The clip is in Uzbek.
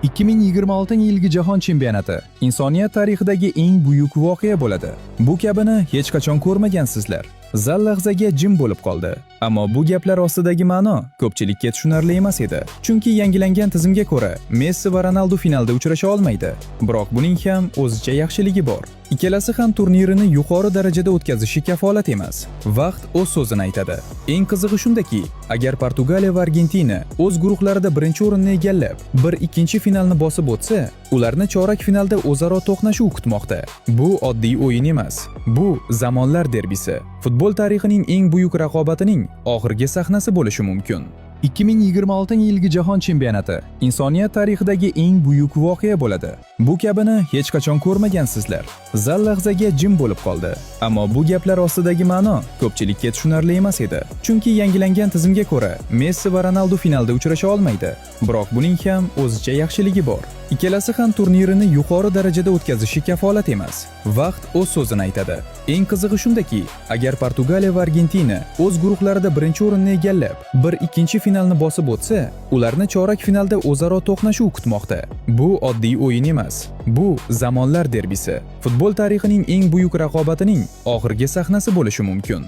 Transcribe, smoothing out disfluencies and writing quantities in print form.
2026 yilgi Jahon chempionati insoniyat tarixidagi eng buyuk voqea bo'ladi. Bu kabini hech qachon ko'rmagansizlar. Zal lahzaga jim bo'lib qoldi. Ammo bu gaplar ostidagi ma'no ko'pchilikka tushunarli emas edi. Chunki yangilangan tizimga ko'ra, Messi va Ronaldu finalda uchrasha olmaydi. Biroq buning ham o'zicha yaxshiligi bor. Ikkalasi ham turnirini yuqori darajada o'tkazishi kafolat emas. Vaqt o'z so'zini aytadi. Eng qizig'i shundaki, agar Portugaliya va Argentina o'z guruhlarida birinchi o'rinni egallab, bir ikkinchi finalni bosib o'tsa, ularni chorak finalda o'zaro to'qnashuv kutmoqda. Bu oddiy o'yin emas. Bu zamonlar derbisi. Futbol tarixining eng buyuk raqobatining oxirgi sahnasi bo'lishi mumkin. 2026 yilgi Jahon chempionati insoniyat tarixidagi eng buyuk voqea bo'ladi. Bu kabini hech qachon ko'rmagansizlar. Zal lahzaga jim bo'lib qoldi. Ammo bu gaplar ostidagi ma'no ko'pchilikka tushunarli emas edi. Chunki yangilangan tizimga ko'ra, Messi va Ronaldu finalda uchrasha olmaydi. Biroq buning ham o'zicha yaxshiligi bor. Ikkalasi ham turnirini yuqori darajada o'tkazishi kafolat emas. Vaqt o'z so'zini aytadi. Eng qizig'i shundaki, agar Portugaliya va Argentina o'z guruhlarida birinchi o'rinni egallab, bir ikkinchi finalni bosib o'tsa, ularni chorak finalda o'zaro to'qnashuv kutmoqda. Bu oddiy o'yin emas. Bu zamonlar derbisi. Futbol tarixining eng buyuk raqobatining oxirgi sahnasi bo'lishi mumkin.